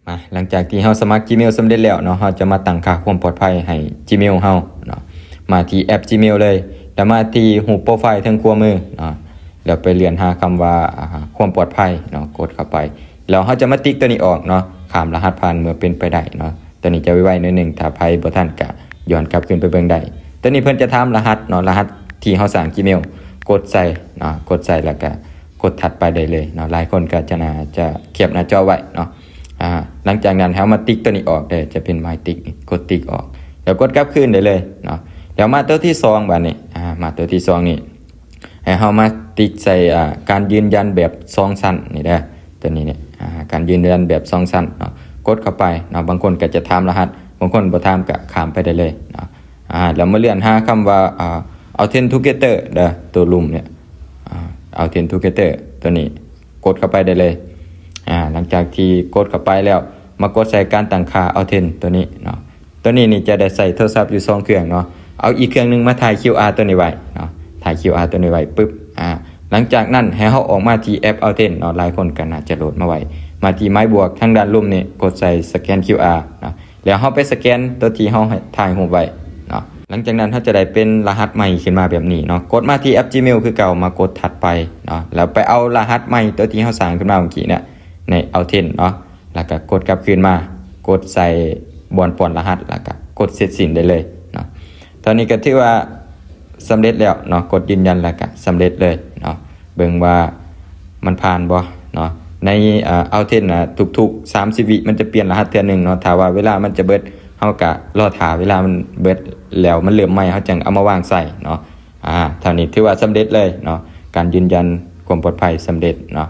ມາ ຫຼັງຈາກທີ່ເຮົາສະໝັກ Gmail ສຳເລັດແລ້ວເນາະ ເຮົາຈະມາຕັ້ງຄ່າຄວາມປອດໄພໃຫ້ Gmail ເຮົາເນາະ. ມາທີ່ແອັບ Gmail ເລີຍ ແລ້ວມາທີ່ຮູບໂປຣໄຟລ໌ເທິງຂວາມືເນາະ ແລ້ວໄປເລື່ອນຫາຄຳວ່າ ອາ ຄວາມປອດໄພເນາະ ກົດເຂົ້າໄປ. ແລ້ວເຮົາຈະມາຕິກຕົວນີ້ອອກເນາະ ຂ້າມລະຫັດຜ່ານເມື່ອເປັນໄປໄດ້ເນາະ. ຕົວນີ້ຈະໄວໆໜ້ອຍໜຶ່ງ ຖ້າໃຜບໍ່ທັນກະຍ້ອນກັບຄືນໄປເບິ່ງໄດ້. ຕົວນີ້ເພິ່ນຈະຖາມລະຫັດເນາະ ລະຫັດທີ່ເຮົາສ້າງ Gmail ກົດໃສ່ເນາະ ກົດໃສ່ແລ້ວກະກົດຖັດໄປໄດ້ເລີຍເນາະ. ຫຼາຍຄົນກໍຈະໜ້າຈະແຄບໜ້າຈໍໄວ້ເນາະ. ອາ ຫຼັງຈາກນັ້ນໃຫ້ເຮົາມາຕິກຕົວນີ້ອອກເດີ ຈະເປັນໝາຍຕິກ ກົດຕິກອອກ ແລ້ວກົດກັບຄືນໄດ້ເລີຍເນາະ. ແລ້ວມາຕົວທີສອງບາດນີ້ ອາ ມາຕົວທີສອງນີ້ ໃຫ້ເຮົາມາຕິກໃສ່ ອາ ການຢືນຢັນແບບສອງຊັ້ນນີ້ເດີ ຕົວນີ້ນີ້ ອາ ການຢືນຢັນແບບສອງຊັ້ນເນາະ. ກົດເຂົ້າໄປເນາະ ບາງຄົນກໍຈະຖາມລະຫັດ ບາງຄົນບໍ່ຖາມກໍຂ້າມໄປໄດ້ເລີຍເນາະ. ອາ ແລ້ວມາເລື່ອນຫາຄຳວ່າ ອາ Authenticator ເດີ ຕົວລຸ່ມນີ້ ອາ Authenticator ຕົວນີ້ ກົດເຂົ້າໄປໄດ້ເລີຍ. ອາ ຫຼັງຈາກທີ່ກົດເຂົ້າໄປແລ້ວ ມາກົດໃສ່ການຕັ້ງຄ່າ Authent ຕົວນີ້ເນາະ. ຕົວນີ້ນີ້ຈະໄດ້ໃຊ້ໂທລະສັບຢູ່ສອງເຄື່ອງເນາະ. ເອົາອີກເຄື່ອງໜຶ່ງມາຖ່າຍ QR ຕົວນີ້ໄວ້ເນາະ ຖ່າຍ QR ຕົວນີ້ໄວ້ປຶບ ອາ ຫຼັງຈາກນັ້ນໃຫ້ເຮົາອອກມາທີ່ແອັບ Authent ເນາະ ຫຼາຍຄົນກໍໜ້າຈະໂຫຼດມາໄວ້ ມາທີ່ໝາຍບວກທາງດ້ານລຸ່ມນີ້ ກົດໃສ່ສະແກນ QR ເນາະ. ແລ້ວເຮົາໄປສະແກນຕົວທີ່ເຮົາຖ່າຍຮູບໄວ້ເນາະ. ຫຼັງຈາກນັ້ນເຮົາຈະໄດ້ເປັນລະຫັດໃໝ່ຂຶ້ນມາແບບນີ້ເນາະ. ກົດມາທີ່ແອັບ Gmail ຄືເກົ່າ ມາກົດຖັດໄປເນາະ ແລ້ວໄປເອົາລະຫັດໃໝ່ຕົວທີ່ເຮົາສ້າງຂຶ້ນມາເມື່ອກີ້ເນຍ ໃນ Authent ເນາະ ແລ້ວກໍກົດກັບຄືນມາ ກົດໃສ່ບ່ອນປ້ອນລະຫັດ ແລ້ວກໍກົດເສັດສິ້ນໄດ້ເລີຍເນາະ. ຕອນນີ້ກໍຖືວ່າສຳເລັດແລ້ວເນາະ ກົດຢືນຢັນແລ້ວກໍສຳເລັດເລີຍເນາະ. ເບິ່ງວ່າມັນຜ່ານບໍ່ເນາະ. ໃນ ເອີ Authent ນະ ທຸກໆສາມສິບວິມັນຈະປ່ຽນລະຫັດເທື່ອໜຶ່ງເນາະ. ຖ້າວ່າເວລາມັນຈະເບິດ ເຮົາກະລໍຖ້າເວລາມັນເບິດແລ້ວ ມັນເລີ່ມໃໝ່ ເຮົາຈັ່ງເອົາມາວາງໃສ່ເນາະ. ອາ ເທົ່ານີ້ຖືວ່າສຳເລັດເລີຍເນາະ ການຢືນຢັນຄວາມປອດໄພສຳເລັດເນາະ.